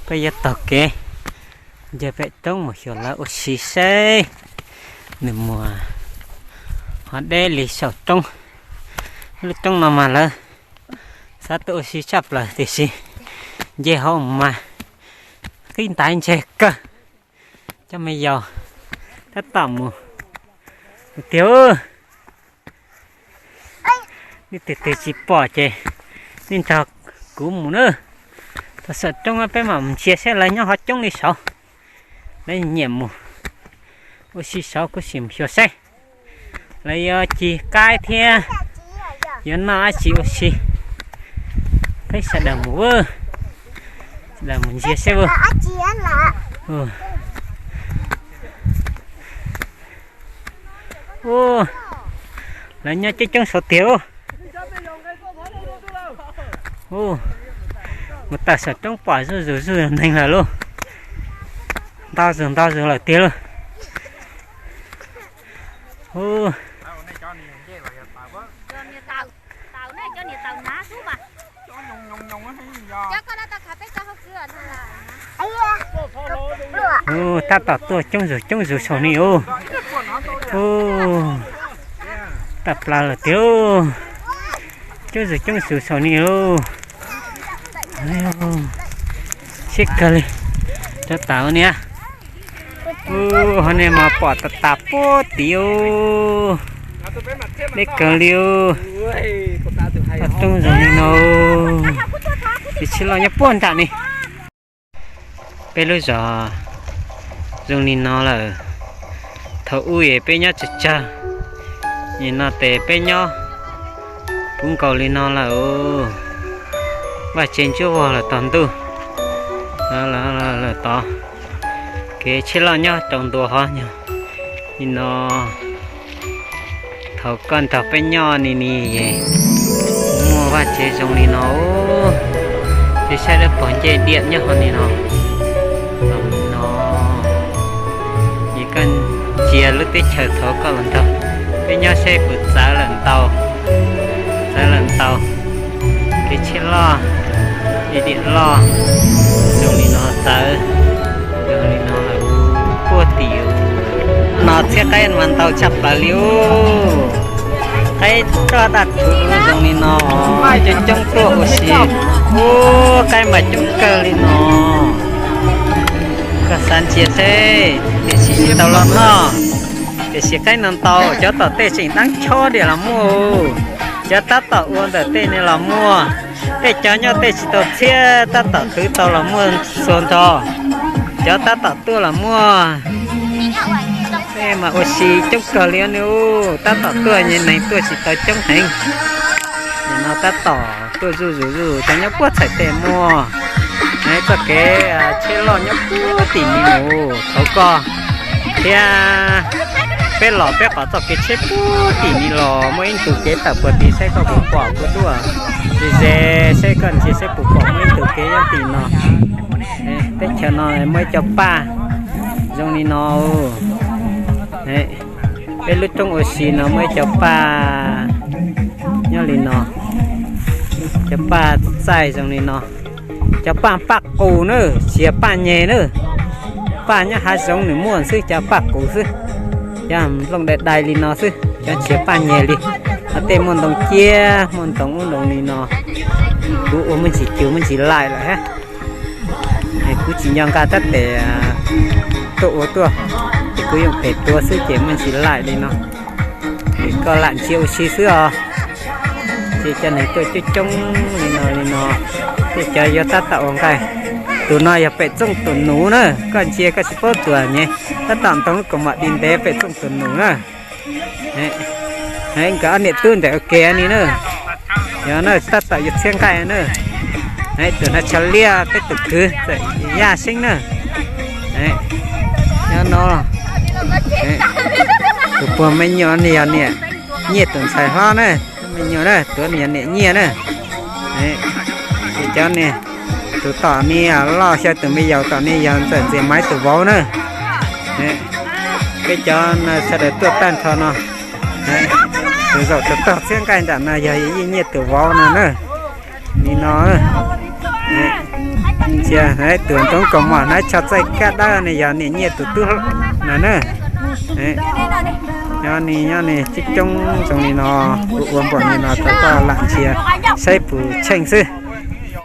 Peb yuav taug kev ncig pem roob mus xyuas lawv ua si seb nws mus ho deb li saum roob. Lub roob no mas lawv xav tuaj ua si tshaj plaws tiam sis nce hauv mas qib ntais ntseg kawg. Cov me yaus tab tom mus tiag. Nej twg twg tsis pom ces nej nrog kuv mus na. Tau saum roob peb mam mus ntsia seb lawv nyob ho coob li saud. Lawv nyiam mus ua si saud kuv sim mus xyuas seb lawv yuav cig qaib thiab yuav noj dab tsi ua si. Peb sawv daws mus, sawv daws mus ntsia seb. Lawv nyob coob coob saud tiag. Mus tawm saum roob pom zuj zus zuj zus neeg lawm lauj. Ntau zus ntau zus lawm tiag lauj. Tab tom tuaj coob zus coob zus saum ni os. Tawm plaws lawm tiag. Coob zus coob zus saum ni os. Siab kawg li. Rov tas ua niam. Ub, ho nej mas pom tas tas puag tid. Deb kawg li. Toj roob zoo li no. Tus tsheb loj nyob puag nram ni. Peb lub zos zoo li no lawm. Thaum ub es peb nyob tsawg tsawg, nim no ces peb nyob puv nkaus li no lawm. Vaj tse ntsuab vog lawm tog ntuj lawm tod. Kev tsheb loj nyob rau ntua hov nyog li no. Thaum koj nrog peb nyob ni ni es muaj vaj tsev zoo li no, ces saib dawb paug ncej diam nyob hauv ni no. Los no, es koj ntsia lub teb chaws thaum koj los nrog peb nyob seb puas txawv lawm ntau, txawv lawm ntau. Kev tsheb loj, ncej diam loj, zoo li no txawv, zoo li no lawm puag tim no txhiab qaib mas ntau tshaj plaws li ub. Qaib roj daj rhuv zoo li no, coob coob tuaj ua si. Ub, qaib mas coob kawg li no. Koj xav ntsia seb, tiam sis tsis tau los noj. Tiam sis qaib no ntau, cov tom tej tseem dab chob diam los muaj, cov tab tom ua ntawm tej ne los muaj. Tej cov nyob tej tsis tau txhiab tab tom khwv tau los muaj txhua nrho. Cov tab tom tuaj los muaj. Tej mas ua si coob kawg li ne ub, tab tom tuaj neeg tuaj tsis tau coob heev. Nim no tab tom tuaj zuj zus zuj zus, cov nyob puag txhais tes muaj. Txoj kev tsheb loj nyob puag tim ni mus, thaum koj thiab peb los peb qhov txoj kev tsheb puag tim ni los muaj ib tug kev tawm puag tim, saib koj puas pom kuv tuaj ze ze, saib koj ntsia seb puas pom muaj ib tug kev nyob tim no. Teb chaws no muaj ib co paj zoo li no. Peb lub roob ua si no muaj ib co paj nyob li no, cov paj txaij zoo li no. Cov paj, paj qus na, tsis yog paj nyeg na. Paj nyob hav zoov nws muaj xwb, cov paj qus xwb. Cov nplooj dai dai li no xwb, cov tsis yog paj nyeg li. Ho tej muaj ntoo ciab, muaj ntoo ub ntoo li no. Kuv ua muaj ntsis cus muaj ntsis laim lawm hab. Kuv tsis nco nqa tab tes tuaj ua tuaj, ces kuv yeej pem tua xwb ces muaj ntsis laim li no. Ces koj lam ntsia ua si xwb os. Ces cov neeg tuaj coob coob li no li no, tej cov yuav tab tom ua nqaij. Tus no yog pem txooj tus nus na, koj ntsia koj tsis paub tus nyem, tab tom ntoo lub kaus mom di ntev pem txooj tus nus na. Nkawd ob niam tub ntawm ua ke ni na. Yog na, tab tom yuav txhiab nqaij na. Tus no tshav liaj, peb tus khwv txawm yaj seeb na. Nyob no, tus puag me nyuam ne yog niam Nyiaj tus ntxhais hlob na, me nyuam na, tus no yog niam Nyiaj na. Ces cov ni, tus tom ni loj xyaw tus me yaus tom ni yog ntxawm ntxias Maiv tus vauv na. Peb cov no sawv daws tuaj tag nrho no. Tus zaum tus tog txhiab nqaij nram no yog Yeej Nyiaj tus vauv no na. Li no, Cia tus ntoo kaus mom na, Tshaj Txaij Kab Dawb ne yog niam Nyiaj tus tub no na. Nyob ni, nyob ni, coob coob zoo li no, kuv ua npaum li no rau koj lam ntsia saib puas tsheej xwb.